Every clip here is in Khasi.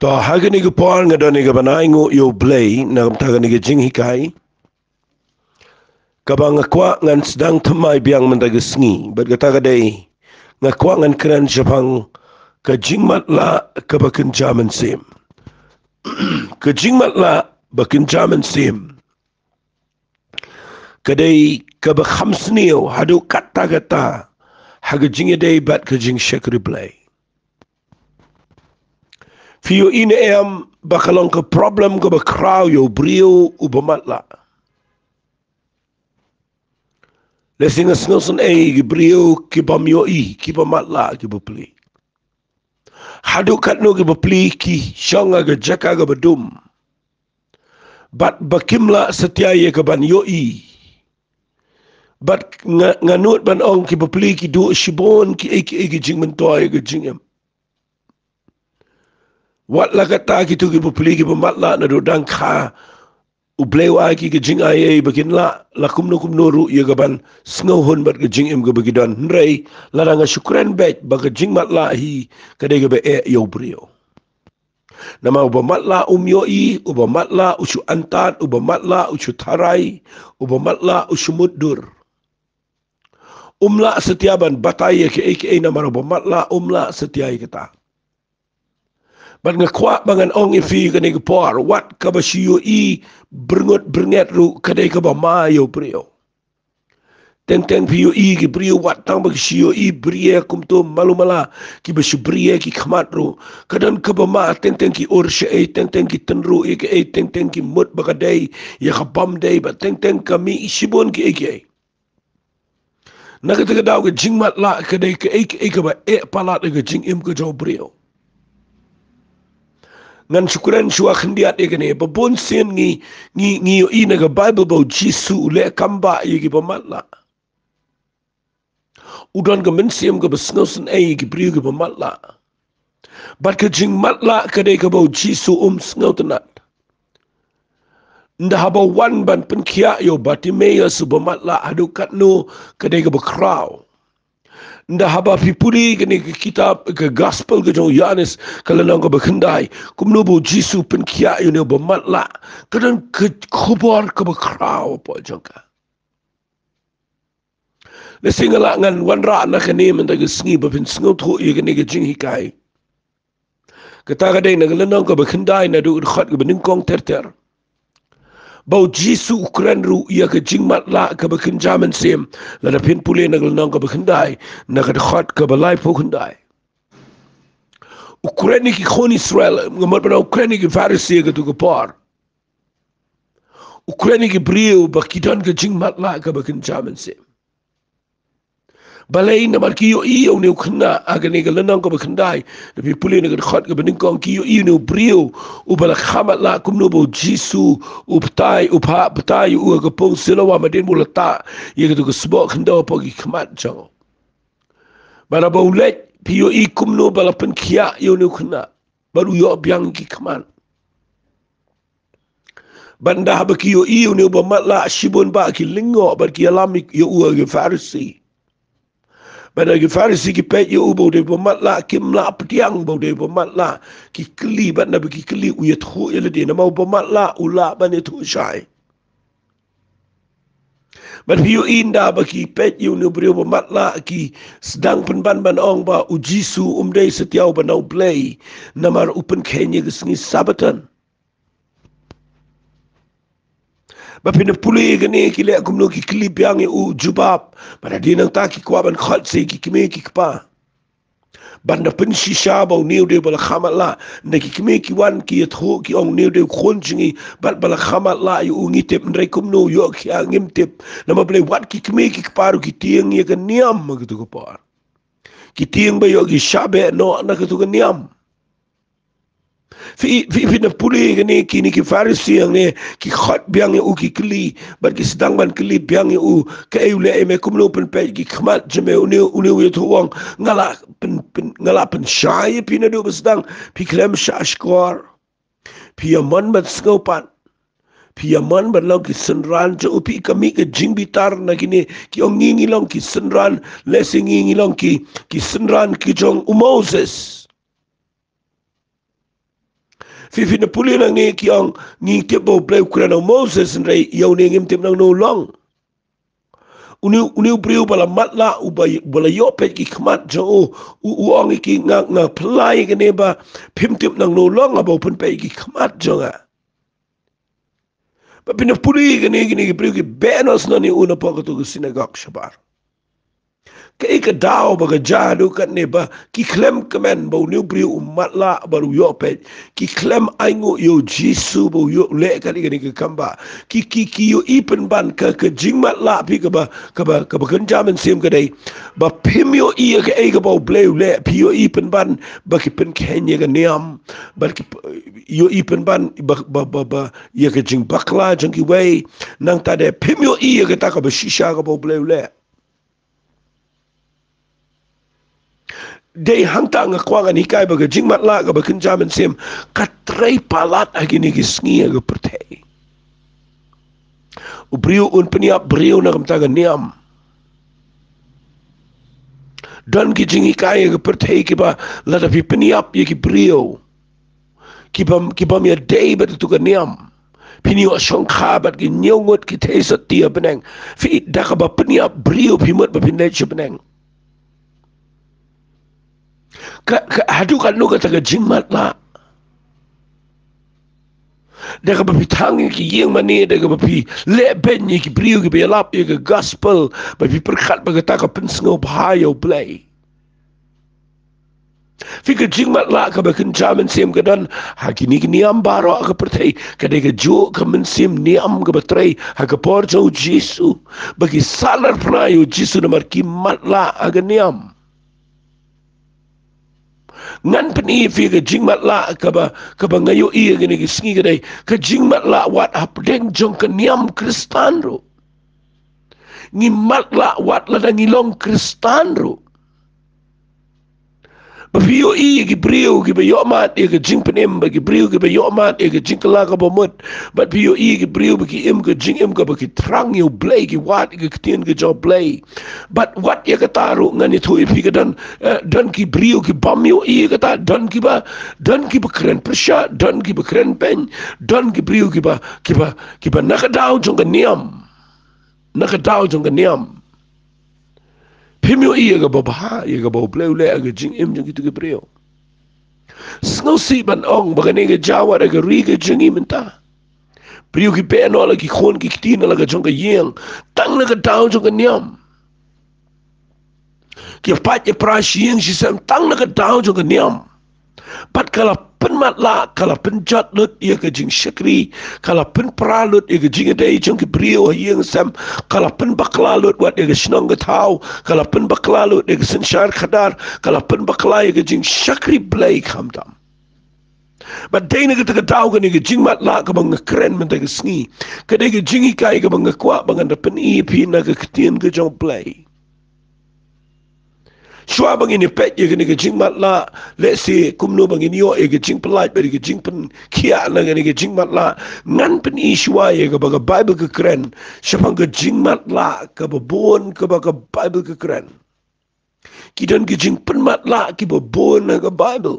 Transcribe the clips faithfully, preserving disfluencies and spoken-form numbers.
To, ha kane ka por nga don ïa ka ban ainguh ïa U Blei na ka bynta kane ka jinghikai kaba nga kwah ngan sdang thymmai biang mynta ka sngi. Bad kata ka dei, nga kwah ngan kren shaphang ka jingmatlah kaba kynja mynsiem. Ka jingmatlah ba kynja mynsiem ka dei kaba kham sniew haduh katta katta ha ka jingïadei bad ka jingshakri Blei. Phi ïohi ne em ba ka long ka problem kaba khraw ïa u briew uba matlah? Lehse nga sngewsynei ki briew ki bym ïohi, kiba matlah, kiba plie. Haduh katno kiba plie ki shong ha ka jaka kaba dum bad ba kim lah satia ïa ka ban ïohi. Bad nga, nga nud ban ong kiba plie ki duh shibun kiei kiei ki jingmyntoi ha ka jingim. Wat la katta kito kiba plie kiba matlah naduh dang kha U Blei u ai ki ka jingaiei ba kin lah la kumno kumno ruh ïa ka ban sngewhun bad ka jingim kaba ki don. Hynrei lada nga shu kren beit ba ka jingmatlah hi ka dei kaba eh ïa u briew. Namar uba matlah um ïohi, uba matlah u shu antad, uba matlah u shu tharai, uba matlah u shu mutdur. Um lah satia ban batai ïa kiei kiei namar uba matlah um lah satia ïa kata. Bad nga kwah ba ngan ong ïa phi kane ka por, wat kaba shu ïohi byrngut byrnget ruh ka dei kaba ma ïa u briew. Teng teng phi ïohi ki briew wat tang ba ki shu ïohi briew kumto malu mala, kiba shu briew ki khmat ruh, ka don kaba ma. Teng teng ki ur shaei, teng teng ki tynruh ïa kaei, teng teng ki mut ba ka dei ïa ka bym dei, bad teng teng ka mih shibun kiei kiei. Na kata ka daw ka jingmatlah ka dei kaei kaei kaba eh palat ïa ka jingim ka jong u briew. Ngan shu kren shuwa khyndiat ïa kane, ba bun sien ngi, ngi, ngi ïohi na ka Baibl ba U Jisu u leh kam ba ïa kiba matlah. U don ka mynsiem kaba sngewsynei ïa ki briew kiba matlah. Bad ka jingmatlah ka dei kaba U Jisu um sngewtynnat. Ynda haba u wan ban pynkhiah ïa u Bartimaeus uba matlah, haduh katno ka dei kaba khraw. Ynda haba phi pule kane ka kitab, ka gospel ka jong u Ïoannis, ka lynnong kaba khyndai, kumno ba U Jisu u pynkhiah ïa une uba matlah, ka don ka khubor kaba khraw hapoh jong ka. Lehse nga lah ngan wanrah na kane mynta ka sngi ba phin sngewthuh ïa kane ka jinghikai. Kata ka dei na ka lynnong kaba khyndai naduh ka dkhot kaba nyngkong ter ter, ba U Jisu u kren ruh ïa ka jingmatlah kaba kynja mynsiem. Lada phin pule na ka lynnong kaba khyndai, na ka dkhot kaba laiphew khyndai, u kren ïa ki khun Israel, nga mut ban ong u kren ïa ki Pharisi ha kato ka por. U kren ïa ki briew ba ki don ka jingmatlah kaba kynja mynsiem. Balei? Namar ki ïohi ïa une u khynnah ha kane ka lynnong kaba khyndai. Lada phi pule na ka dkhot kaba nyngkong, ki ïohi ïa une u briew uba la kha matlah, kumno ba U Jisu u batai, u phah batai ïa u ha ka pung Siloam hadien ba u la tah ïa kato ka sboh khyndew hapoh ki khmat jong u. Bad haba u leit, phi ïohi kumno ba la pynkhiah ïa une u khynnah bad u ïoh biang ki khmat. Bad ynda haba ki ïohi ïa une uba matlah, shibun bah ki lyngngoh bad ki ïalam ïa u ha ki Pharisi. Bad ynda ki Pharisi ki peit ïa u ba u dei uba matlah, kim lah pdiang ba u dei uba matlah. Ki kylli, bad ynda ba ki kylli, u ïathuh ïa lade, namar uba matlah u lah ban ïathuh shai. Bad phi ïohi ynda ba ki peit ïa une u briew uba matlah, ki sdang pynban ban ong ba U Jisu um dei satia uba na U Blei, namar u pynkheiñ ïa ka sngi Sabbaton. Ba phin pule ïa kane, ki leh kumno? Ki kylli biang ïa u jubab. Bad hadien nangta ki kwah ban khot sa ïa ki kmie ki kpa. Bad ynda pynshisha ba une u dei uba la kha matlah, ynda ki kmie ki wan ki ïathuh ki ong une u dei u khun jong ngi, bad ba la kha matlah ïa u ngi tip, hynrei kumno u ïoh khia ngim tip. Namar balei? Wat ki kmie ki kpa ruh ki tieng ïa ka niam ha kato ka por. Ki tieng ba ïoh ki shah beh noh na kato ka niam. Phi, phi, phin pule ïa kane, kine ki Pharisi hangne ki khot biang ïa u, ki kylli, bad ki sdang ban kylli biang ïa u, kaei u leh ïa me, kumno u pynpeit ki khmat jong me? Une, une u ïathuh u ong, nga la pyn, pyn, nga la pynshai ïa phi naduh ba sdang, phi khlem shah shkor. Phi ïa mon ban sngewpat. Phi ïa mon ban long ki synran jong u. Phi, ka mih ka jingbitar na kine, ki ong ngi ngi long ki synran, lehse ngi ngi long ki, ki synran ki jong u Moses. Phi, phin da pule nangne ki ong, ngi tip ba U Blei u kren ïa u Moses, hynrei ïa une ngim tip nangno u long. Une, une u briew ba la matlah, uba, uba la ïoh peit ki khmat jong u, u, u ong ïa ki, nga, nga pynlait ïa kane ba phim tip nangno u long, haba u pynpeit ïa ki khmat jong nga. Ba phin da pule ïa kine, kine ki briew ki beh noh shen ïa u napoh kato ka synagog shabar. Kaei ka daw ba ka jia haduh katne ba ki khlem kmen ba une u briew u matlah bad u ïoh peit? Ki khlem ainguh ïa u Jisu ba u ïoh leh kat ïa kane ka kam ba ki, ki, ki ïohi pynban ka, ka jingmatlah phi kaba, kaba, kaba kynja mynsiem ka dei ba phim ïohi ïa kaei kaba U Blei u leh. Phi ïohi pynban ba ki pynkheiñ ïa ka niam, ba ki p-, ïohi pynban ba, ba, ba, ba ïa ka jingbakla jong kiwei. Nangta de phim ïohi ïa kata kaba shisha kaba U Blei u leh. Dei hangta nga kwah ngan hikai ba ka jingmatlah kaba kynja mynsiem ka trei palat ha kine ki sngi ha ka pyrthei. U briew un pynïap briew na ka bynta ka niam. Don ki jinghikai ha ka pyrthei kiba lada phi pynïap ïa ki briew, ki bym, ki bym ïadei bad kato ka niam, phin ïoh shongkha bad ki hynñiew ngut ki theisotti ha bneng. Phi, da kaba pynïap briew phi mut ba phin leit sha bneng. Ka, ka, haduh katno kata ka jingmatlah? Da kaba phi thang ïa ki ïing mane, da kaba phi leh beiñ ïa ki briew kiba ïalap ïa ka gospel, ba phi pyrkhat ba kata ka pynsngewbha ïa U Blei. Phi, ka jingmatlah kaba kynja mynsiem ka don ha kine ki niam baroh ha ka pyrthei. Ka dei kajuh ka mynsiem niam kaba trei ha ka por jong u Jisu, ba ki sahnarphna ïa u Jisu namar ki matlah ha ka niam. Ngan pyni ïa phi ka jingmatlah kaba, kaba nga ïohi ha kine ki sngi ka dei ka jingmatlah wat hapdeng jong ka niam Khristan ruh. Ngi matlah wat lada ngi long Khristan ruh. Ba phi ïohi ïa ki briew kiba ïohmad ïa ka jingpynim, ba ki briew kiba ïohmad ïa ka jingkylla kaba mut, bad phi ïohi ïa ki briew ba ki im ka jingim kaba ki thrang ïa U Blei, ki wad ïa ka ktien ka jong U Blei. Bad wat ïa kata ruh ngan ïathuh ïa phi ka don, eh, don ki briew ki bym ïohi ïa kata, don kiba, don kiba kren pyrshah, don kiba kren beiñ, don ki briew kiba, kiba, kiba na ka daw jong ka niam. Na ka daw jong ka niam. Phim ïohi ïa kaba bha, ïa kaba U Blei u leh ha ka jingim jong kito ki briew. Sngewsih ban ong ba kane ka jia wat ha ka ri ka jong ngi mynta. Briew ki beh noh la ki khun ki kti na la ka jong ka ïing tang na ka daw jong ka niam. Ki pait ki pra shi ïing shi sem tang na ka daw jong ka niam. Bad ka la pynmatlah, ka la pynjot lut ïa ka jingshakri, ka la pynpra lut ïa ka jingïadei jong ki briew ha ïing sem, ka la pynbakla lut wat ïa ka shnong ka thaw, ka la pynbakla lut ïa ka synshar khadar, ka la pynbakla ïa ka jingshakri Blei khamtam. Bad dei na kata ka daw kane ka jingmatlah kaba nga kren mynta ka sngi, ka dei ka jinghikai kaba nga kwah ba ngan da pyni ïa phi na ka ktien ka jong U Blei. Shuwa ba ngin ïa peit ïa kane ka jingmatlah, lehse kumno ba ngin ïoh ïa ka jingpyllait bad ïa ka jingpynkhiah na kane ka jingmatlah, ngan pyni shuwa ïa kaba ka Baibl ka kren shaphang ka jingmatlah kaba bun kaba ka Baibl ka kren. Ki don ki jingpynmatlah kiba bun ha ka Baibl.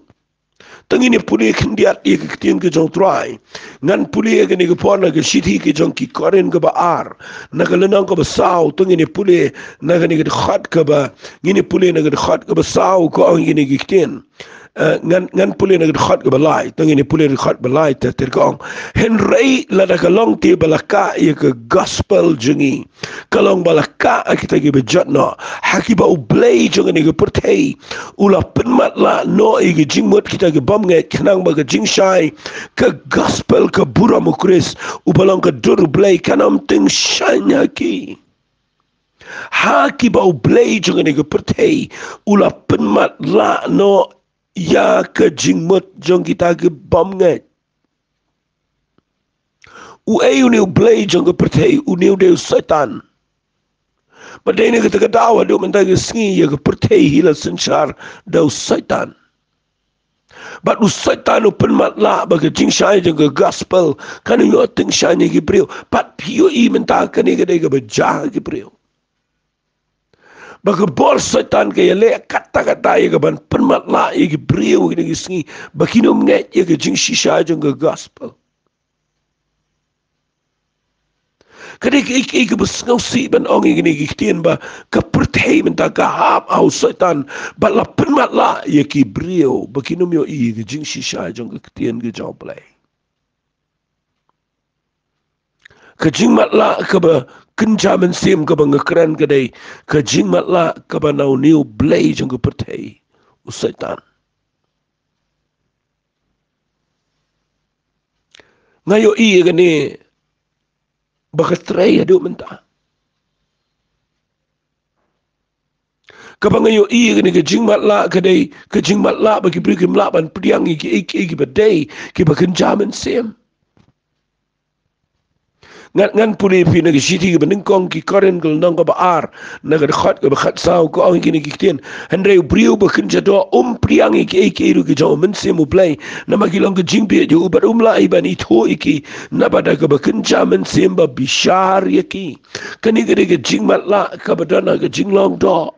To ngin ïa pule khyndiat ïa ka ktien ka jong U Trai. Ngan pule ïa kane ka por na ka shithi ka jong ki Korinth kaba ar, na ka lynnong kaba saw. To ngin ïa pule na kane ka dkhot kaba, ngin ïa pule na ka dkhot kaba saw, ka ong ïa kane ka ktien. Eh, ngan, ngan pule na ka dkhot kaba lai. To ngin ïa pule na ka dkhot ba lai, te ter ka ong: Hynrei lada ka long te ba la kah ïa ka gospel jong ngi, ka long ba la kah ha kita kiba jot noh, ha kiba U Blei jong kane ka pyrthei u la pynmatlah noh ïa ka jingmut kita ki bymngeit, khnang ba ka jingshai ka gospel ka burom U Khrist uba long ka dur U Blei kan ym tyngshaiñ ha ki. Ha kiba U Blei jong kane ka pyrthei u la pynmatlah noh ïa ka jingmut jong kita ki bymngeit. Uei une u blei jong ka pyrthei? Une u dei u Soitan. Bad dei na kata ka daw haduh mynta ka sngi ïa ka pyrthei hi la synshar da u Soitan. Bad u Soitan u pynmatlah ba ka jingshai jong ka gospel kan ym ïoh tyngshaiñ ïa ki briew. Bad phi ïohi mynta kane ka dei kaba jia ha ki briew. Ba ka bor Soitan ka ïaleh katta katta ïa ka ban pynmatlah ïa ki briew ha kine ki sngi ba kin ym ngeit ïa ka jingshisha jong ka gospel. Ka dei kaei kaei kaba sngewsih ban ong ïa kine ki ktien ba ka pyrthei mynta ka hap ha u Soitan bad la pynmatlah ïa ki briew ba kin ym ïohi ïa ka jingshisha jong ka ktien ka jong U Blei. Ka jingmatlah kaba kynja mynsiem kaba nga kren ka dei ka jingmatlah kaba na une u blei jong ka pyrthei, u Soitan. Nga ïohi ïa kane ba ka trei haduh mynta. Kaba nga ïohi ïa kane ka jingmatlah ka dei ka jingmatlah ba ki briew kim lah ban pdiang ïa kiei kiei kiba dei kiba kynja mynsiem. Ngan, ngan pule ïa phi na ka shithi kaba nyngkong ki Korinth ka lynnong kaba ar, na ka dkhot kaba khatsaw, ka ong ïa kine ki ktien: Hynrei u briew ba kynja doh um pdiang ïa kiei kiei ruh ki jong u Mynsiem U Blei, namar ki long ka jingbieit ïa u bad um lah hi ban ithuh ïa ki, naba da kaba kynja mynsiem ba bishar ïa ki. Kane ka dei ka jingmatlah kaba don ha ka jinglong doh.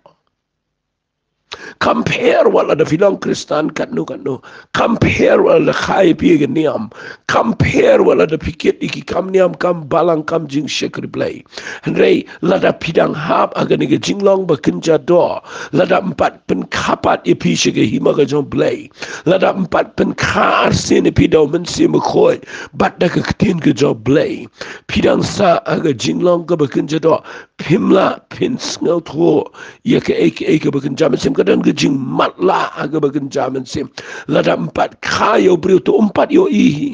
Kam pher wat lada phi long Khristan katno katno. Kam pher wat lada kha ïa phi ïa ka niam. Kam pher wat lada phi kit ïa ki kam niam, kam balang, kam jingshakri Blei. Hynrei lada phi dang hap ha kane ka jinglong ba kynja doh, lada ym pat pynkha pat ïa phi sha ka hima ka jong U Blei, lada ym pat pynkha arsien ïa phi da u Mynsiem Bakhuid bad da ka ktien ka jong U Blei, phi dang sah ha ka jinglong kaba kynja doh. Phim lah phin sngewthuh ïa kaei kaei kaba kynja mynsiem. Ka don ka jingmatlah ha kaba kynja mynsiem. Lada ym pat kha ïa u briew to um pat ïohi hi.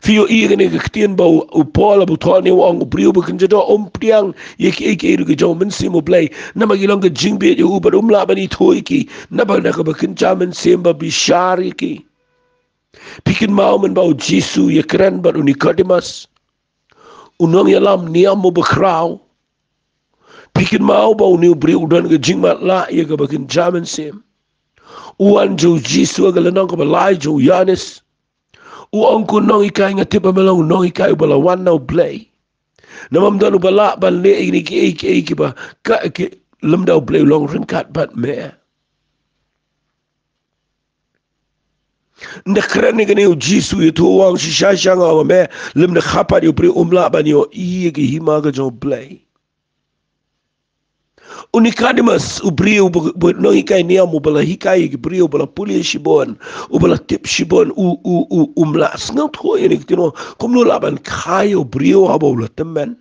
Phi ïohi ïa kane ka ktien ba u, u Paul, ba u Tony u ong u briew ba kynja doh um pdiang ïa kiei kiei ruh ki jong u Mynsiem U Blei, namar ki long ka jingbieit ïa u bad um lah ban ithuh ïa ki, naba da kaba kynja mynsiem ba bishar ïa ki. Phi kynmaw mynba u Jisu ïakren bad u Nikodemus, u nongïalam niam uba khraw. Phi kynmaw ba une u briew u don ka jingmatlah ïa kaba kynja mynsiem. U wan jong u Jisu ha ka lynnong kaba lai jong u Ïoannis. U ong, ko nonghikai, nga tip ba me long u nonghikai uba la wan na u Blei. Namar ym don uba lah ban leh ïa kine kiei kiei kiba ka, ki, lymda u Blei u long ryngkat bad me. Ynda kren ïa kane u Jisu u ïathuh u ong, shisha shisha nga ong ha me, lymda kha pat ïa u briew um lah ban ïohi ïa ka hima ka jong U Blei. U Nikodemus, u briew ba, ba nonghikai niam, uba la hikai ïa ki briew, uba la pule shibun, uba la tip shibun, u, u, u, um lah sngewthuh ïa kine ki ktien, kumno lah ban kha ïa u briew haba u la tymmen.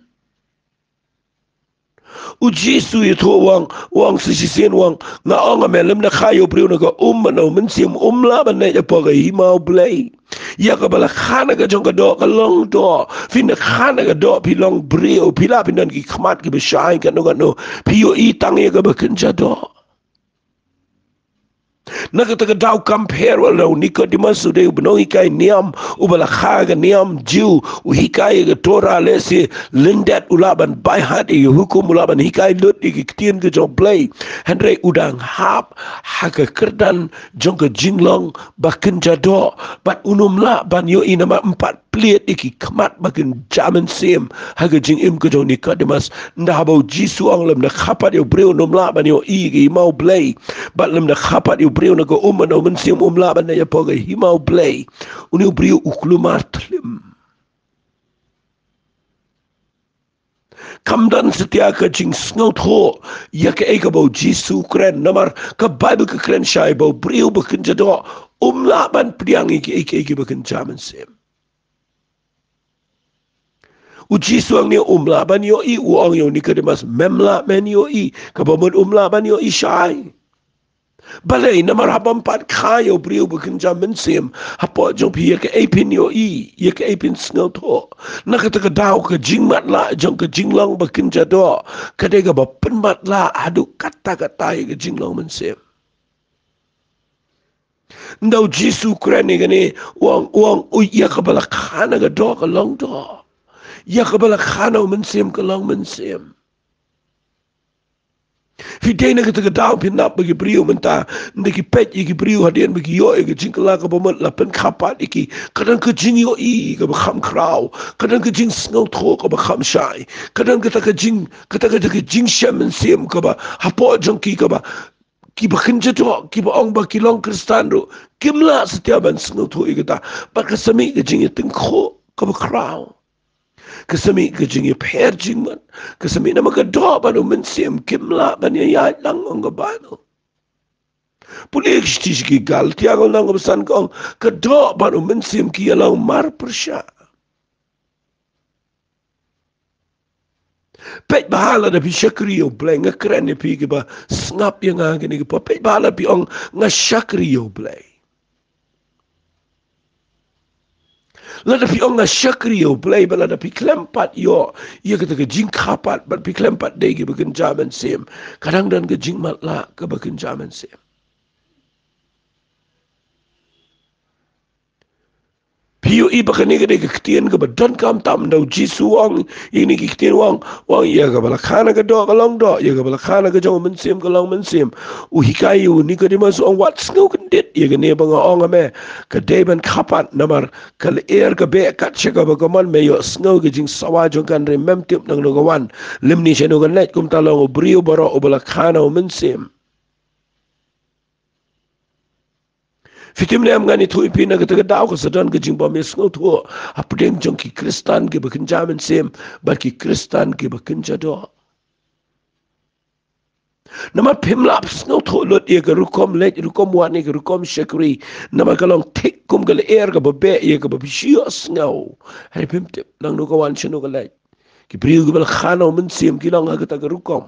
U Jisu u ïathuh u ong, u ong sa shisien u ong, nga ong ha me, lymda kha ïa u briew na ka um bad na u mynsiem, um lah ban leit hapoh ka hima U Blei. Ïa kaba la kha na ka jong ka doh ka long doh. Phi ynda kha na ka doh phi long briew, phi lah phin don ki khmat kiba shai katno katno, phi ïohi tang ïa kaba kynja doh. Na kata ka daw kam pher wat la u Nikodemus u dei u nonghikai niam, uba la kha ka niam Jiw, u hikai ïa ka Torah, lehse lyndet u lah ban baihat ïa ki hukum, u lah ban hikai lut ïa ki ktien ka jong U Blei. Hynrei u dang hap ha ka kyrdan jong ka jinglong ba kynja doh, bad un ym lah ban ïohi namar ym pat plied ïa ki khmat ba kynja mynsiem ha ka jingim ka jong u Nikodemus. Ynda haba u Jisu u ong lymda kha pat ïa u briew un ym lah ban ïohi ïa ka hima U Blei, bad lymda kha pat ïa u briew na ka um bad na u mynsiem um lah ban leit hapoh ka hima U Blei, une u briew u kulmar thlem. Kam don satia ka jingsngewthuh ïa kaei kaba u Jisu u kren, namar ka Baibl ka kren shai ba u briew ba kynja doh um lah ban pdiang ïa kiei kiei kiba kynja mynsiem. U Jisu hangne um lah ban ïohi, u ong ïa u Nikodemus, mem lah men ïohi, kaba mut um lah ban ïohi shai. Balei? Namar haba ym pat kha ïa u briew ba kynja mynsiem hapoh jong phi, ïa kaei phin ïohi, ïa kaei phin sngewthuh? Na kata ka daw ka jingmatlah jong ka jinglong ba kynja doh ka dei kaba pynmatlah haduh katta katta ïa ka jinglong mynsiem. Ynda u Jisu u kren ïa kane, u ong, u ong, u, ïa kaba la kha na ka doh ka long doh. Ïa kaba la kha na u mynsiem ka long mynsiem. Phi dei na kata ka daw phi nap ba ki briew mynta, ynda ki peit ïa ki briew hadien ba ki ïoh ïa ka jingkylla kaba mut, la pynkhapat ïa ki. Ka don ka jingïohi kaba kham khraw, ka don ka jingsngewthuh kaba kham shai, ka don kata ka jing, kata ka, ka jingshem mynsiem kaba hapoh jong ki kaba, kiba kynja doh, kiba ong ba ki long Khristan ruh kim lah satia ban sngewthuh ïa kata. Bad ka sa mih ka jingïatyngkhuh kaba khraw. Ka sa mih ka jingïapher jingmut. Ka sa mih namar ka doh bad u mynsiem kim lah ban ïaid lang, ong ka Baibl. Pule ki shithi sha ki Galatia ka lynnong kaba san ka ong, ka doh bad u mynsiem ki ïa long marpyrshah. Peit bha lada phi shakri ïa U Blei, nga kren ïa phi kiba sngap ïa nga kine ki por. Peit bha lada phi ong nga shakri ïa U Blei. Lada phi ong nga shakri ïa U Blei, bad lada phi khlem pat ïoh ïa kata ka jingkhapat, bad phi khlem pat dei kiba kynja mynsiem, ka dang don ka jingmatlah kaba kynja mynsiem. Phi ïohi ba kane ka dei ka ktien kaba donkam tam, da U Jisu u ong ïa kine ki ktien, u ong, u ong, ïa kaba la kha na ka doh ka long doh, ïa kaba la kha na ka jong u mynsiem ka long mynsiem. U hikai ïa u Nikodemus, u ong, wat sngew kyndit ïa kane ba nga ong ha me. Ka dei ban khapat, namar ka lyer ka beh kat sha kaba ka mon. Me ïohsngew ka jingsawa jong ka, hynrei mem tip nangno ka wan, lymne shano kan leit. Kumta long u briew baroh uba la kha na u mynsiem. Phi tip ne em, ngan ïathuh ïa phi, na kata ka daw ka sa don ka jingbym ïasngewthuh hapdeng jong ki Khristan kiba kynja mynsiem bad ki Khristan kiba kynja doh. Namar phim lah sngewthuh lut ïa ka rukom leit, rukom wan, ïa ka rukom shakri. Namar ka long thik kum ka lyer kaba beh ïa kaba phi shu ïohsngew, hynrei phim tip nangno ka wan, shano ka leit. Ki briew kiba la kha na u mynsiem ki long ha kata ka rukom.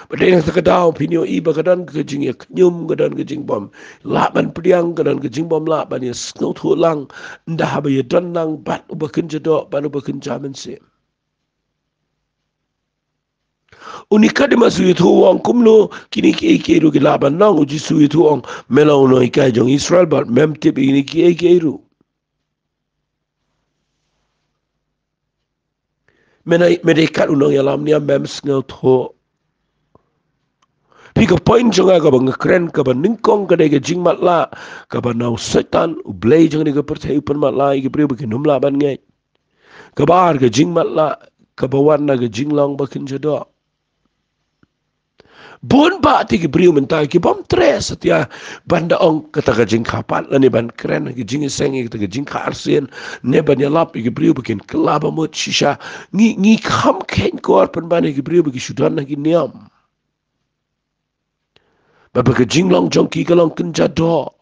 Bad dei na kata ka daw phin ïohi ba ka don ka jingïakhñium, ka don ka jingbym lah ban pdiang, ka don ka jingbym lah ban ïasngewthuh lang, ynda haba ïadon lang bad uba kynja doh, bad uba kynja mynsiem. U Nikodemus u ïathuh, u ong, kumno kine kiei kiei ruh ki lah ban long? U Jisu u ïathuh, u ong, me long u nonghikai jong Israel bad mem tip ïa kine kiei kiei ruh. Me dei, me dei kat u nongïalam niam, mem sngewthuh. Phi, ka point jong nga kaba nga kren kaba nyngkong ka dei ka jingmatlah kaba na u Soitan, u blei jong kane ka pyrthei, u pynmatlah ïa ki briew ba kin ym lah ban ngeit. Kaba ar ka jingmatlah kaba wan na ka jinglong ba kynja doh. Bun bah te ki briew mynta ki bym treh satia ban da ong kata ka jingkhapat, lane ban kren ki jingïaseng ïa kata ka jingkha arsien, ne ban ïalap ïa ki briew ba kin kylla ba mut shisha. Ngi, ngi kham kheiñ kor pynban ïa ki briew ba ki shu don ha ki niam. Ba, ba ka jinglong jong ki ka long kynja doh.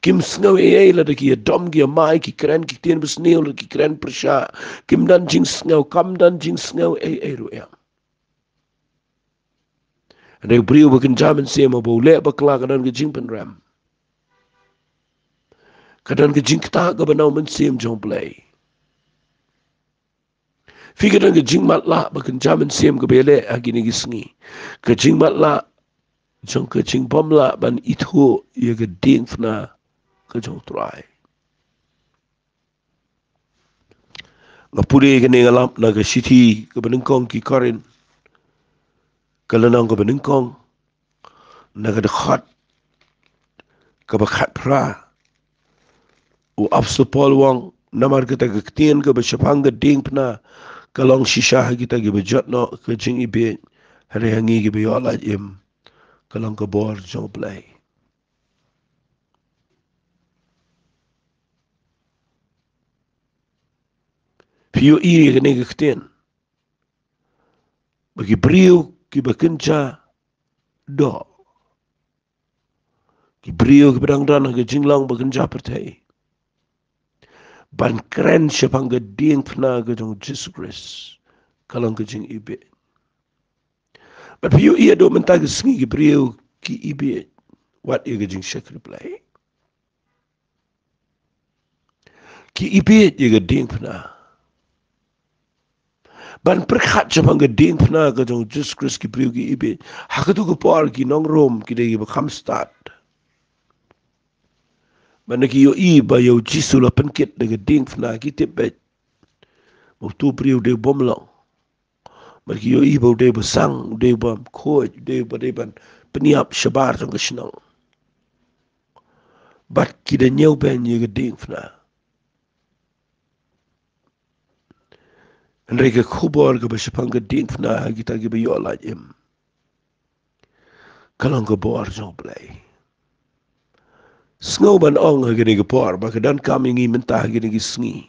Kim sngew ei ei lada ki ïadom ki ïamai, ki kren ki ktien basniew, lada ki kren pyrshah. Kim don jingsngew, kam don jingsngew ei ei ruh em. Hynrei u briew ba kynja mynsiem, haba u leh bakla, ka don ka jingpynrem. Ka don ka jingktah kaba na u Mynsiem jong u Blei. Phi, ka don ka jingmatlah ba kynja mynsiem kaba ïaleh ha kine ki sngi. Ka jingmatlah jong ka jingbymlah ban ithuh ïa ka diengphna ka jong u Trai. Nga pule kane, nga lap na ka shithi kaba nyngkong ki Korinth, ka lynnong kaba nyngkong, na ka dkhot kaba khatphra. U Apostol Paul u ong, namar kata ka ktien kaba shaphang ka diengphna ka long shisha ha kita kiba jot noh ka jingibieit, hynrei ha ngi kiba ïoh lait im ka long ka bor jong u Blei. Phi ïohi ïa kane ka ktien, ba ki briew kiba kynja doh, ki briew kiba dang don ha ka jinglong ba kynja pyrthei, ban kren shaphang ka diengphna ka jong u Jisu Khrist ka long ka jingibieit. Bad phi ïohi haduh mynta ka sngi ki briew ki ibieit wat ïa ka jingshakri Blei. Ki ibieit ïa ka diengphna. Ban pyrkhat shaphang ka diengphna ka jong u Jisu Khrist, ki briew ki ibieit. Ha kato ka por ki nong Rom ki dei kiba kham stad. Ban da ki ïohi ba ïa u Jisu la pynkit da ka diengphna, ki tip beit ba uto u briew dei u bym long. Bad ki ïohi ba u dei ba sang, u dei ba khuid, u dei ba dei ban pynïap shabar jong ka shnong. Bad ki da ñiewbeiñ ïa ka diengphna. Hynrei ka khubor kaba shaphang ka diengphna ha kita kiba ïoh lait im, ka long ka bor jong U Blei. Sngew ban ong ha kane ka por ba ka donkam ïa ngi mynta ha kine ki sngi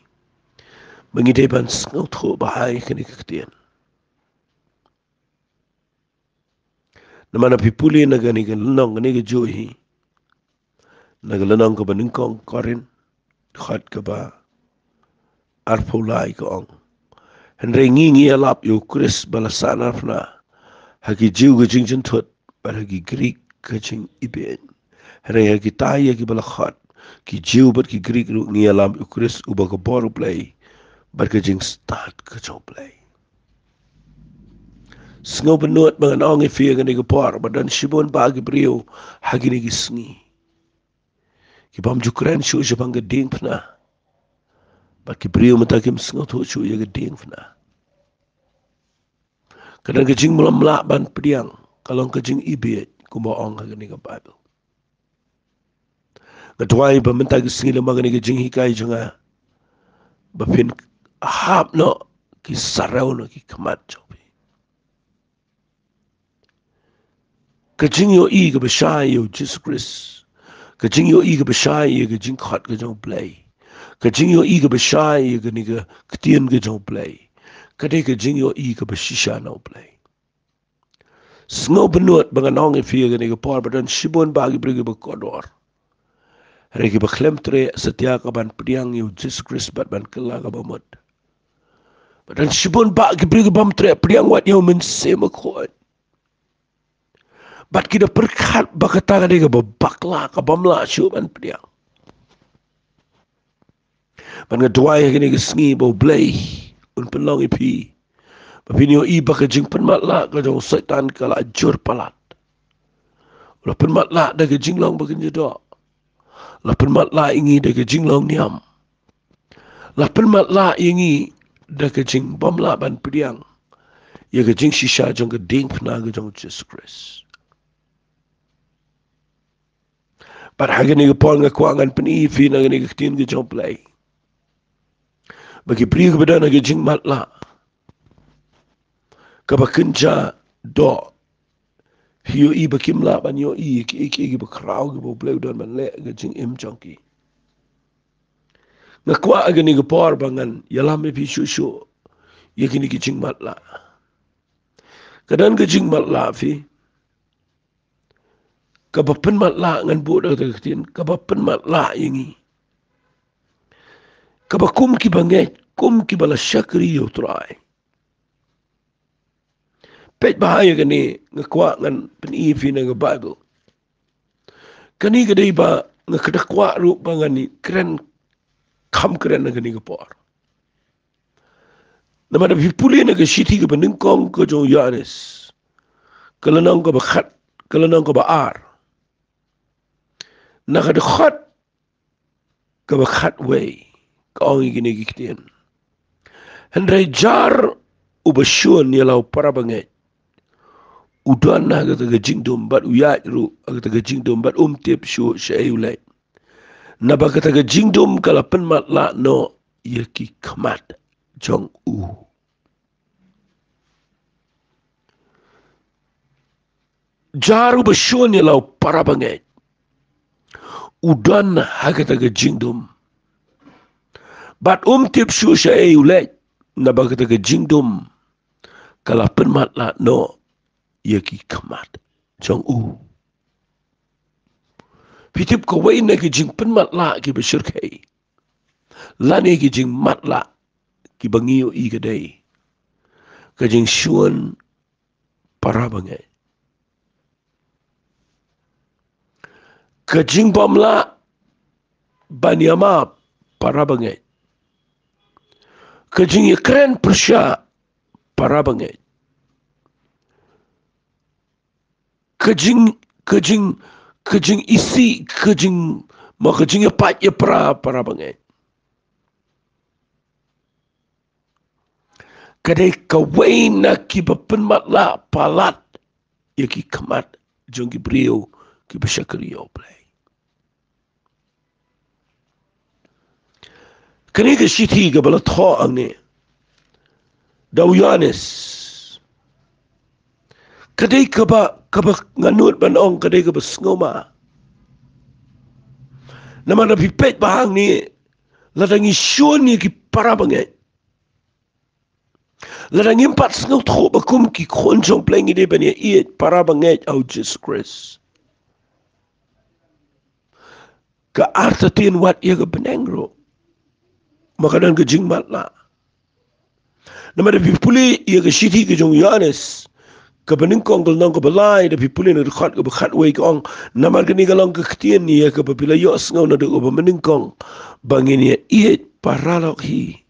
ba ngi dei ban sngewthuh bha ïa kane ka ktien. Namar lada phi pule na kane ka lynnong, kane ka juh hi, na ka lynnong kaba nyngkong Korinth, dkhot kaba arphew lai, ka ong: Hynrei ngi ngi ïalap ïa U Khrist ba la sahnarphna, ha ki Jiw ka jingjynthut bad ha ki Grik ka jingibieit. Hynrei ha kita ïa kiba la khot, ki Jiw bad ki Grik ruh, ngi ïalap ïa U Khrist uba ka bor U Blei bad ka jingstad ka jong U Blei. Sngewbha nud ba ngan ong ïa phi ha kane ka por ba don shibun bah ki briew ha kine ki sngi ki bym ju kren shuh shaphang ka diengphna. Bad ki briew mynta kim sngewthuh shuh ïa ka diengphna. Ka don ka jingbymlah ban pdiang, ka long ka jingibieit, kumba ong ha kane ka Baibl. Nga duwai ba mynta ki sngi lem ha kane ka jinghikai jong nga, ba phin hap noh ki sarew na ki khmat jong phi. Ka jingïohi kaba shai ïa U Jisu Khrist, ka jingïohi kaba shai ïa ka jingkhot ka jong U Blei, ka jingïohi kaba shai ïa kane ka ktien ka jong U Blei, ka dei ka jingïohi kaba shisha na U Blei. Sngewbha nud ba ngan ong ïa phi ha kane ka por ba don shibun bah ki briew kiba kordor, hynrei kiba khlem treh satia ka ban pdiang ïa U Jisu Khrist bad ban kylla ka bamut. Ba don shibun bah ki briew ki bym treh pdiang wat ïa U Mynsiem Bakhuid. Bad ki da pyrkhat ba kata ka dei kaba bakla, ka bym lah shuh ban pdiang. Bad nga duwai ha kane ka sngi ba U Blei un pynlong ïa phi ba phin ïohi ba ka jingpynmatlah ka jong u Soitan ka la jur palat. U la pynmatlah da ka jinglong ba kynja doh. La pynmatlah ïa ngi da ka jinglong niam. La pynmatlah ïa ngi da ka jingbymlah ban pdiang ïa ka jingshisha jong ka diengphna ka jong U Jisu Khrist. Bad ha kane ka por nga kwah ngan pyni ïa phi na kane ka ktien ka jong U Blei ba ki briew kiba don ha ka jingmatlah kaba kynja doh, phi ïohi ba kim lah ban ïohi kiei kiei kiba khraw kiba U Blei u don ban leh ha ka jingim jong ki. Nga kwah ha kane ka por ba ngan ïalam ïa phi shuh shuh ïa kine ki jingmatlah. Ka don ka jingmatlah, phi, kaba pynmatlah, ngan buh da kata ka ktien, kaba pynmatlah ïa ngi, kaba kum kiba ngeit, kum kiba la shakri ïa U Trai. Peit bha ïa kane, nga kwah ngan pyni ïa phi na ka Baibl. Kane ka dei ba nga kwah ruh ba ngan ïa kren kham kren ha kane ka por. Namar lada phi pule na ka shithi kaba nyngkong ka jong u Ïoannis, ka lynnong kaba khat, ka lynnong kaba ar, na ka dkhot kaba khatwei, ka ong ïa kine ki ktien: Hynrei jar uba shun ïa la u para bangeit u don ha kata ka jingdum, bad u ïaid ruh ha kata ka jingdum, bad um tip shuh shaei u leit, naba kata ka jingdum ka la pynmatlah noh ïa ki khmat jong u. Jar uba shun ïa la u para bangeit u don ha kata ka jingdum, bad um tip shuh shaei u leit, naba kata ka jingdum ka la pynmatlah noh ïa ki khmat jong u. Phi tip, kawei na ki jingpynmatlah kiba shyrkhei lane ki jingmatlah kiba ngi ïohi ka dei ka jingshun para bangeit, ka jingbymlah ban ïamap para bangeit, ka jingïakren pyrshah para bangeit, ka jing, ka jing, ka jingisih, ka jing, ma ka jingïapait ïapra para bangeit. ka dei kawei na kiba pynmatlah palat ïa ki khmat jong ki briew kiba shakri ïa U Blei. Kane ka shithi kaba la thoh hangne da u Ïoannis, ka dei kaba, kaba nga nud ban ong ka dei kaba sngewma. Namar lada phi peit ba hangne, lada ngi shun ïa ki para bangeit, lada ngim pat sngewthuh ba kum ki khun jong U Blei ngi dei ban ïaieit para bangeit ha U Jisu Khrist, ka artatien wat ïa ka bneng ruh, ma ka don ka jingmatlah. Namar lada phi pule ïa ka shithi ka jong u Ïoannis, kaba nyngkong, ka lynnong kaba lai, lada phi pule na ka dkhot kaba khatwei, ka ong: Namar kane ka long ka ktien ïa kaba phi la ïohsngew naduh kaba mynnyngkong, ba ngin ïaieit paralok hi.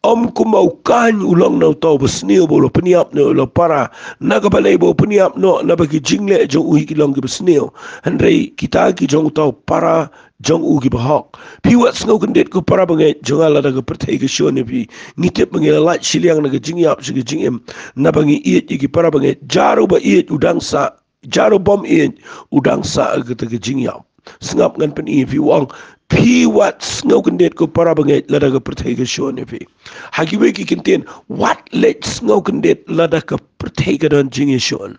Ym kumba u Kain u long na uta uba sniew, ba u la pynïap noh ïa u para, na ka balei ba u pynïap noh? Naba ki jingleh jong u hi ki long kiba sniew. Hynrei kita ki jong uta u para jong u kiba hok. Phi wat sngewkyndit, ko para bangeit jong nga, lada ka pyrthei ka shun ïa phi. Ngi tip ba ngi la lait shiliang na ka jingïap sha ka jingim, naba ngi ïeit ïa ki para bangeit. Jar uba ïeit u dang sah, jar u bym ïeit u dang sah ha kata ka jingïap. Sngap, ngan pyni ïa phi, u ong: Phi wat sngewkyndit, ko para bangeit, lada ka pyrthei ka shun ïa phi. Ha kiwei ki kyntien, wat leit sngewkyndit lada ka pyrthei ka don jingïashun.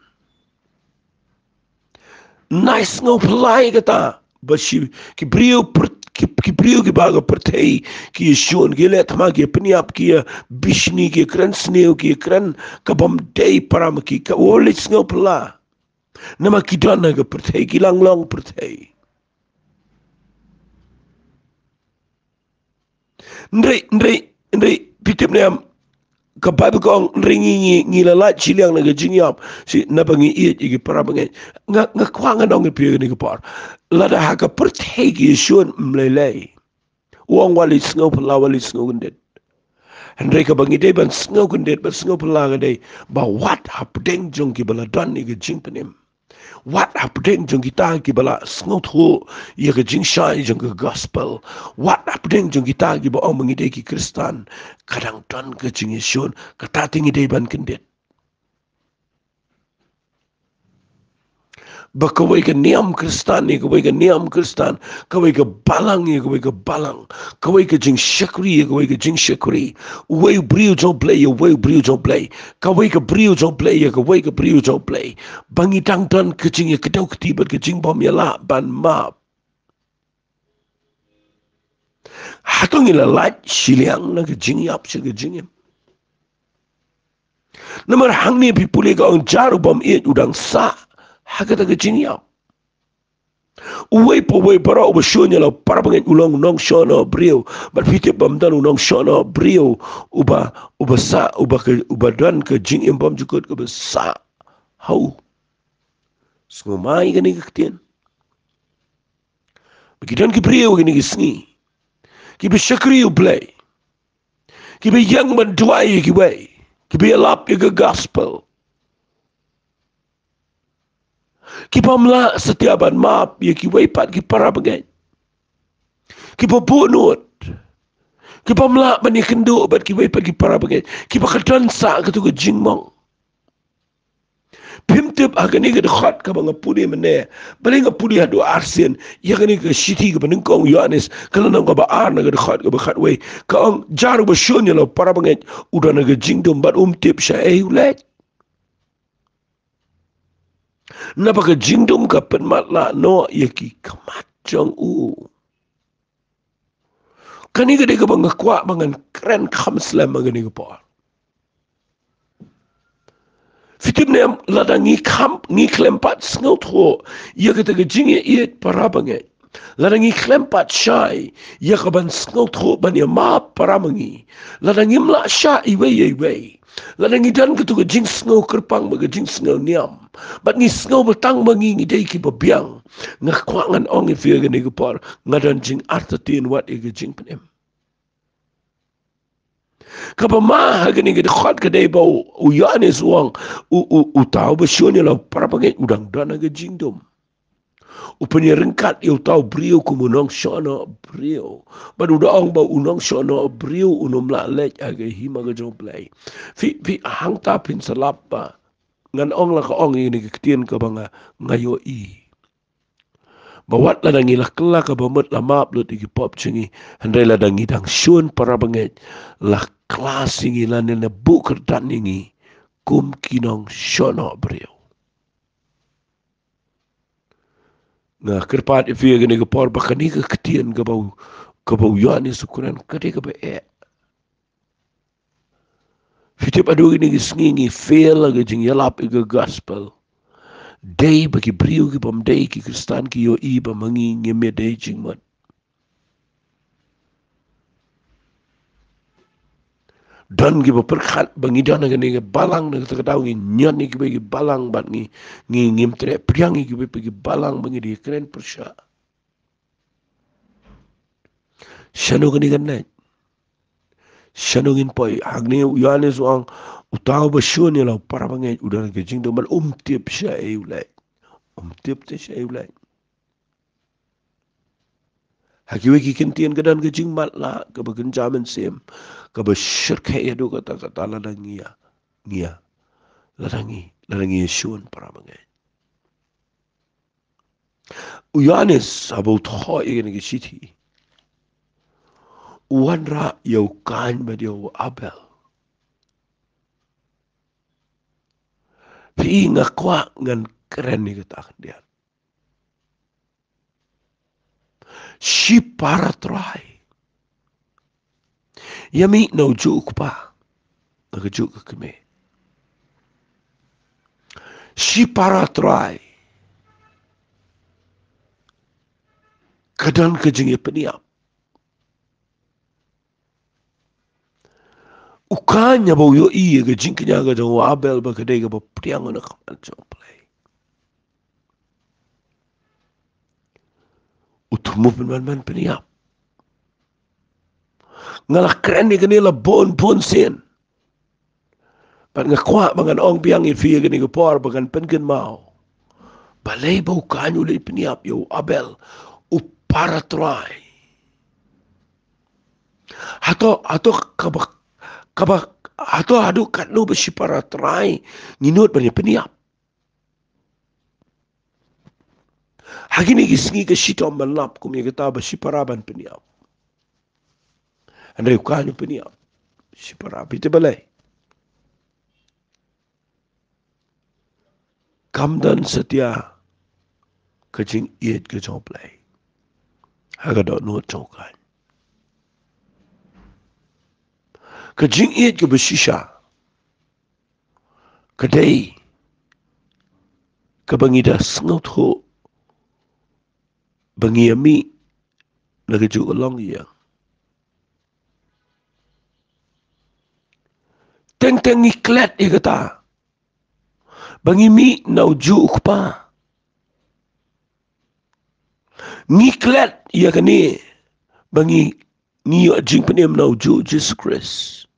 Nai sngewphylla ïa kata, ba shi, ki briew pyr-, ki, ki briew kiba ha ka pyrthei ki ïashun, ki leh thma, ki pynïap, ki ïabishni, ki kren sniew, ki kren ka bym dei para ma ki, ka, wat leit sngewphylla. Namar ki don ha ka pyrthei, ki lang long pyrthei. Hynrei, hynrei, hynrei, phi tip ne em, ka Baibl ka ong, hynrei ngi, ngi, ngi la lait shiliang na ka jingïap, shi, naba ngi ïeit ïa ki para bangeit. Nga, nga kwah ngan ong ïa phi ha kane ka por, lada ha ka pyrthei ki ïashun, ym lei lei. U ong wat leit sngewphylla, wat leit sngewkyndit. Hynrei kaba ngi dei ban sngewkyndit bad sngewphylla ka dei ba wat hapdeng jong kiba la don ïa ka jingpynim, wat hapdeng jong kita kiba la sngewthuh ïa ka jingshai jong ka gospel, wat hapdeng jong kita kiba ong ba ngi dei ki Khristan, ka dang don ka jingïashun. Kata te ngi dei ban kyndit. Ba kawei ka niam Khristan ïa kawei ka niam Khristan, kawei ka balang ïa kawei ka balang, kawei ka jingshakri ïa kawei ka jingshakri, uwei u briew jong U Blei ïa uwei u briew jong U Blei, kawei ka briew jong U Blei ïa kawei ka briew jong U Blei, ba ngi dang don ka jingïakdew kti bad ka jingbymïalah ban map. Hato ngi la lait shiliang na ka jingïap sha ka jingim? Namar hangne phi pule ka ong, jar u bym ïeit u dang sah ha kata ka jingïap. Uwei pa uwei baroh uba shun ïa la u para bangeit u long u nongshonor briew. Bad phi tip ba ym don u nongshonor briew uba, uba sah, uba ka, uba don ka jingim bymjukut kaba sah ha u. Sngewmai kane ka ktien. Ba ki don ki briew kine ki sngi kiba shakri U Blei, kiba ïeng ban duwai ïa kiwei, kiba ïalap ïa ka gospel, ki bym lah satia ban map ïa kiwei pat ki para bangeit, kiba buhnud, ki bym lah ban ïakynduh bad kiwei pat ki para bangeit, kiba ka don sah kato ka jingmong. Phim tip ha kane ka dkhot kaba nga pule mynne, balei nga pule haduh arsien ïa kane ka shithi kaba nyngkong u Ïoannis, ka lynnong kaba ar, na ka dkhot kaba khatwei, ka ong, jar uba shun ïa la u para bangeit u don ha ka jingdum bad um tip shaei u leit. Naba ka jingdum ka pynmatlah noh ïa ki khmat jong u. Kane ka dei kaba nga kwah ba ngan kren kham slem ha kane ka por. Phi tip ne em, lada ngi kham, ngi khlem pat sngewthuh ïa kata ka jingïaieit para bangeit, lada ngi khlem pat shai ïa ka ban sngewthuh ban ïamap para ma ngi, lada ngim lah shah iwei ïa iwei, lada ngi don kato ka jingsngew kyrpang bad ka jingsngew niam, bad ngi sngew ba tang ma ngi ngi dei kiba biang, nga kwah ngan ong ïa phi ha kane ka por, nga don jingartatien wat ïa ka jingpynim. Kaba ma ha kane ka dkhot ka dei ba u, u Ïoannis u ong, u, u, uta uba shun ïa la u para bangeit u dang don ha ka jingdum. U pynïaryngkat ïa uta u briew kum u nongshohnoh briew. Bad u da ong ba u nongshohnoh briew un ym lah leit ha ka hima ka jong U Blei. Phi, phi hangta phin sa lap ba ngan ong la ka ong ïa kane ka ktien kaba nga, nga ïohi. Ba wat lada ngi la kylla kaba mut la map lut ïa ki pop jong ngi, hynrei lada ngi dang shun para bangeit, la klas ïa ngi lane la buh kyrdan ïa ngi kum ki nongshohnoh briew. Nga kyrpad ïa phi ha kane ka por ba kane ka ktien kaba u, kaba u Ïoannis u kren ka dei kaba eh. Phi tip haduh kine ki sngi ngi fail ha ka jingïalap ïa ka gospel. Dei ba ki briew ki bym dei ki Khristan ki ïohi ba ma ngi ngim ïadei jingmut. Don kiba pyrkhat ba ngi don ha kane ka balang, na kata ka daw ngi ñion ïa kiwei ki balang bad ngi, ngi, ngim treh pdiang ïa kiwei pat ki balang ba ngi dei kren pyrshah. Shano kane kan leit? Shano ngin poi? Hangne u Ïoannis u ong, uta uba shun ïa la u para bangeit u don ka jingdum, bad um tip shaei u leit. Um tip te shaei u leit. Ha kiwei ki ktien ka don ka jingmatlah kaba kynja mynsiem, kaba shyrkhei haduh katta katta lada ngi ïa, ngi ïa, lada ngi, lada ngi ïa shun para bangeit. U Ïoannis haba u thoh ïa kane ka shithi, u wanrah ïa u Kain bad ïa u Abel. Phi, nga kwah ngan kren ïa kata khyndiat. Shipara Trai. Ïa mih na u juh u kpa, na ka juh ka kmie. Shipara Trai. Ka don ka jingïapynïap. U Kain haba u ïohi ïa ka jingkñia ka jong u Abel ba ka dei kaba pdiang na ka khmat jong U Blei, u thmu pynban ban pynïap. Nga la kren ïa kane la bun bun sien. Bad nga kwah ba ngan ong biang ïa phi ha kane ka por ba ngan pynkynmaw. Balei ba u Kain u leit pynïap ïa u Abel, u para Trai? Hato, hato kaba, kaba, hato haduh katno ba shipara Trai ngin nud ban ïa pynïap? Ha kine ki sngi ka shitom ban lap kum ïa kata ba shipara ban pynïap. Hynrei u Kain u pynïap shipara, phi tip balei? Kam don satia ka jingïeit ka jong U Blei ha ka dohnud jong u Kain. Ka jingïeit kaba shisha ka dei kaba ngi da sngewthuh ba ngi ïa mih na ka juh ka longïing. Teng teng ngi klet ïa kata ba ngi mih na u juh u kpa. Ngi klet ïa kane ba ngi, ngi ïoh jingpynim na u juh Jisu Khrist.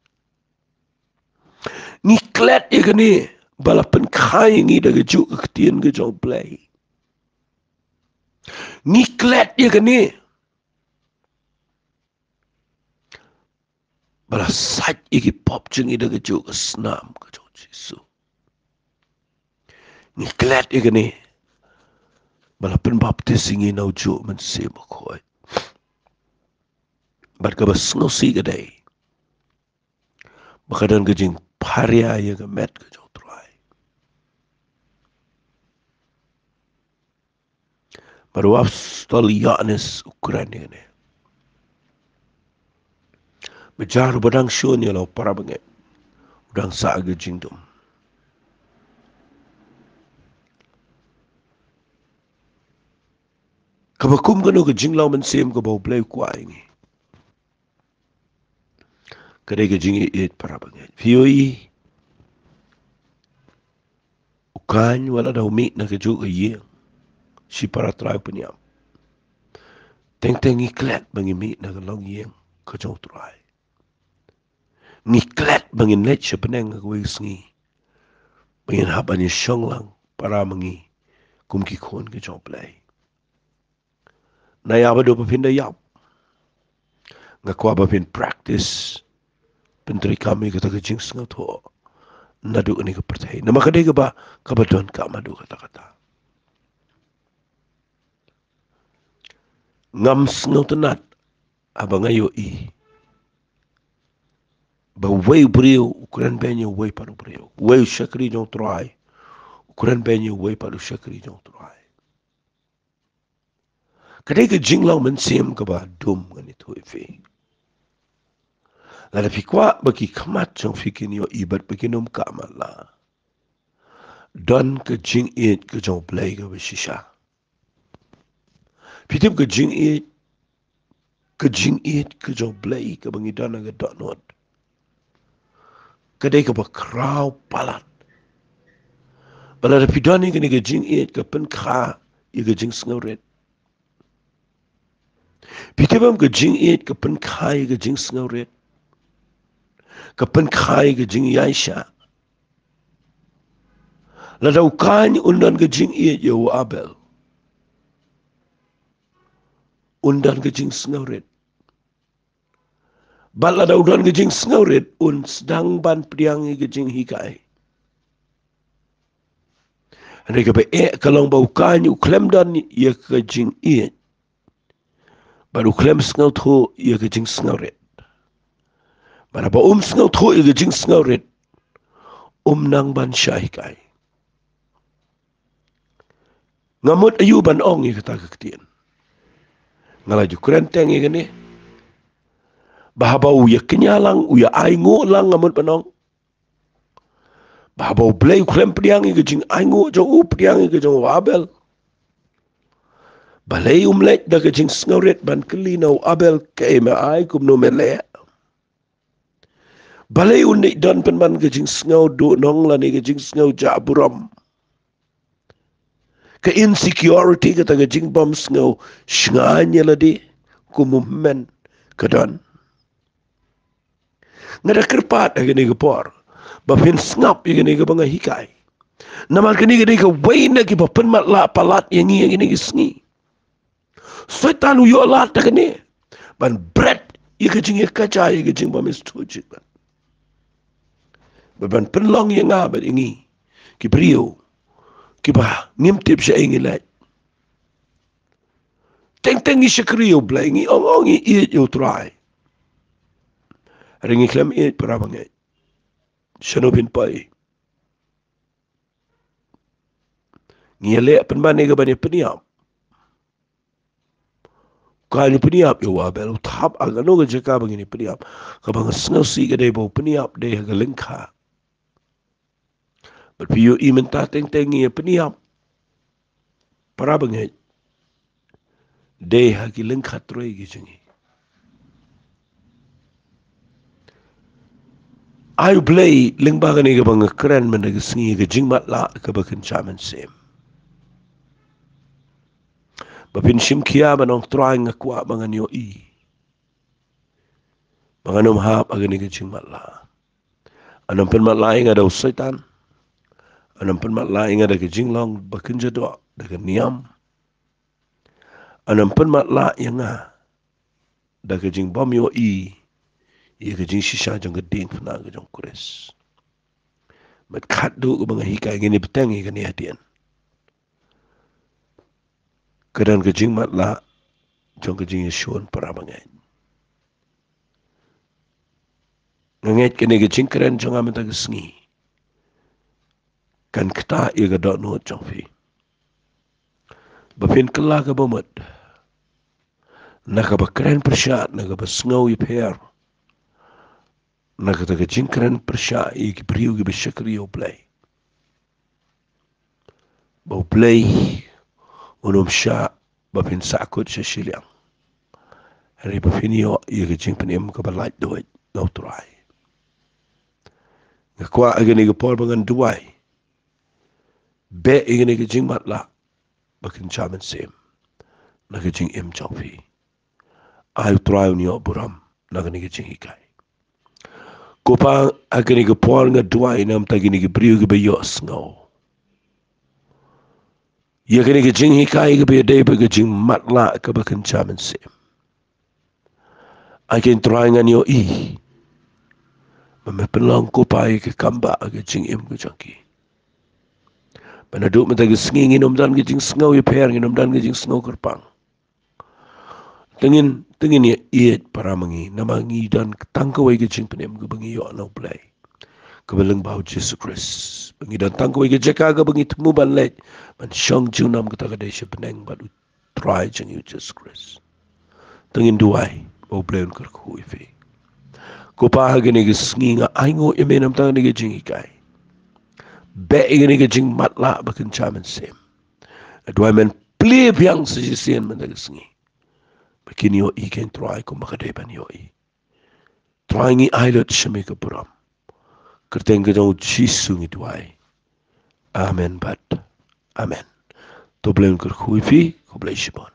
Ngi klet ïa kane ba la pynkha ïa ngi da ka juh ka ktien ka jong U Blei. Ngi klet ïa kane ba la sait ïa ki pop jong ngi da ka juh ka snam ka jong Jisu. Ngi klet ïa kane ba la pynbaptis ïa ngi na u juh Mynsiem Bakhuid. Bad kaba sngewsih ka dei ba ka don ka jingpharia ïa ka met ka jong U Trai. Bad u apostol Ïoannis u kren ïa kane. Ba jar uba dang shun ïa la u para bangeit u dang sah ka jingdum. Kaba kum kano ka jinglong mynsiem kaba U Blei u kwah ïa ngi? Ka dei ka jingïeit para bangeit. Phi ïohi, u Kain wat la da u mih na ka juh ka ïing, shipara Trai u pynïap. Teng teng ngi klet ba ngi mih na ka longïing ka jong U Trai. Ngi klet ba ngin leit sha bneng ha kawei ka sngi, ba ngin hap ban ïashong lang para ma ngi kum ki khun ka jong U Blei. Na ïa ba dei ba phin da ïap. Nga kwah ba phin practice, pyntreikam ïa kata ka jingsngewthuh naduh kane ka pyrthei. Namar ka dei kaba, kaba donkam haduh katta katta. Ngam sngewtynnat haba nga ïohi ba uwei u briew u kren beiñ ïa uwei pat u briew, uwei u shakri jong u Trai u kren beiñ ïa uwei pat u shakri jong u Trai. Ka dei ka jinglong mynsiem kaba dum, ngan ïathuh ïa phi. Lada phi kwah ba ki khmat jong phi kin ïohi bad ba kin ym kah matlah, don ka jingïeit ka jong U Blei kaba shisha. Phi tip, ka jingïeit, ka jingïeit ka jong U Blei kaba ngi don ha ka dohnud, ka dei kaba khraw palat. Ba lada phi don ïa kane ka jingïeit, ka pynkha ïa ka jingsngewrit. Phi tip em, ka jingïeit ka pynkha ïa ka jingsngewrit, ka pynkha ïa ka jingïaishah. Lada u Kain un don ka jingïeit ïa u Abel, un don ka jingsngewrit. Bad lada u don ka jingsngewrit, un sdang ban pdiang ïa ka jinghikai. Hynrei kaba eh ka long ba u Kain u khlem don ïa ka jingïeit, bad u khlem sngewthuh ïa ka jingsngewrit. Bad haba um sngewthuh ïa ka jingsngewrit, um nang ban shah hikai. Nga mut aïu ban ong ïa kata ka ktien? Nga la ju kren teng ïa kane, ba haba u ïa kñia lang, u ïa ainguh lang, nga mut ban ong ba haba U Blei u khlem pdiang ïa ka jingainguh jong u, pdiang ïa ka jong u Abel, balei um leit da ka jingsngewrit ban kylli na u Abel, kaei me ai, kumno me leh? Balei un dei don pynban ka jingsngew duhnong lane ka jingsngew jah burom? Ka insecurity, kata ka jingbym sngew shngaiñ ïa lade kum u hynmen, ka don. Nga da kyrpad ha kane ka por ba phin sngap ïa kane kaba nga hikai. Namar kane ka dei kawei na kiba pynmatlah palat ïa ngi ha kine ki sngi. Soitan u ïoh lad da kane ban bret ïa ka jingïakajia, ïa ka jingbym sngewthuh. Bad ban pynlong ïa nga bad ïa ngi ki briew kiba ngim tip shaei ngi leit. Teng teng ngi shakri ïa U Blei, ngi ong, ong ngi ïeit ïa U Trai, hynrei ngi khlem ïeit, para bangeit. Shano phin poi? Ngi ïaleh pynban ïa kaban ïa pynïap. Ka ngi pynïap ïa u Abel, u thap ha kano ka jaka ba ngin ïa pynïap? Kaba nga sngewsih ka dei ba u pynïap dei ha ka lyngkha. Bad phi ïohi mynta teng teng ngi ïa pynïap, para bangeit, dei ha ki lyngkha trei ki jong ngi. Ai U Blei, lyngba kane kaba nga kren mynta ka sngi, ka jingmatlah kaba kynja mynsiem, ba phin shim khia ban ong, Trai, nga kwah ba ngan ïohi ba ngan ym hap ha kane ka jingmatlah. Ngan ym pynmatlah ïa nga da u Soitan. Ngan ym pynmatlah ïa nga da ka jinglong ba kynja doh, da ka niam. Ngan ym pynmatlah ïa nga da ka jingbym ïohi ïa ka jingshisha jong ka diengphna ka jong U Khrist. Bad khadduh kaba nga hikai, ngin ïa bteng ïa kane hadien, ka don ka jingmatlah jong ka jingïashun, para bangeit. Nga ngeit kane ka jingkren jong nga mynta ka sngi kan ktah ïa ka dohnud jong phi, ba phin kylla kaba mut na kaba kren pyrshah, na kaba sngew ïapher, na kata ka jingkren pyrshah ïa ki briew kiba shakri ïa U Blei, ba U Blei un ym shah ba phin sahkut sha shiliang, hynrei ba phin ïoh ïa ka jingpynim kaba laitluid na U Trai. Nga kwah ha kane ka por ba ngan duwai, beh ïa kane ka jingmatlah ba kynja mynsiem na ka jingim jong phi. Ai U Trai un ïoh burom na kane ka jinghikai. Ko Pa, ha kane ka por nga duwai namar kine ki briew kiba ïohsngew ïa kane ka jinghikai kaba ïadei bad ka jingmatlah kaba kynja mynsiem. Ai kein Trai ngan ïohi ba me pynlong ko Pa ïa ka kam ba ka jingim ka jong ki. Ba naduh mynta ka sngi ngin ym don ka jingsngew ïapher, ngin ym don ka jingsngew kyrpang. Te ngin, te ngin ïa ïeit para ma ngi, namar ngi don tang kawei ka jingpynim kaba ngi ïoh na U Blei, kaba lyngba U Jisu Khrist. Ba ngi don tang kawei ka jaka kaba ngi thmu ban leit, ban shong junom, kata ka dei sha bneng bad U Trai jong ngi U Jisu Khrist. Te ngin duwai ba U Blei un kyrkhu ïa phi. Ko Pa, ha kane ka sngi nga ainguh ïa me namar kane ka jinghikai. Beh ïa kane ka jingmatlah ba kynja mynsiem. Nga duwai men plie biang sa shisien mynta ka sngi. Ba kin ïohi kein Trai kumba ka dei ban ïohi. Trai, ngi ai lut sha me ka burom. Kyrteng ka jong U Jisu ngi duwai. Amen bad amen. To U Blei un kyrkhu ïa phi, khublei shibun.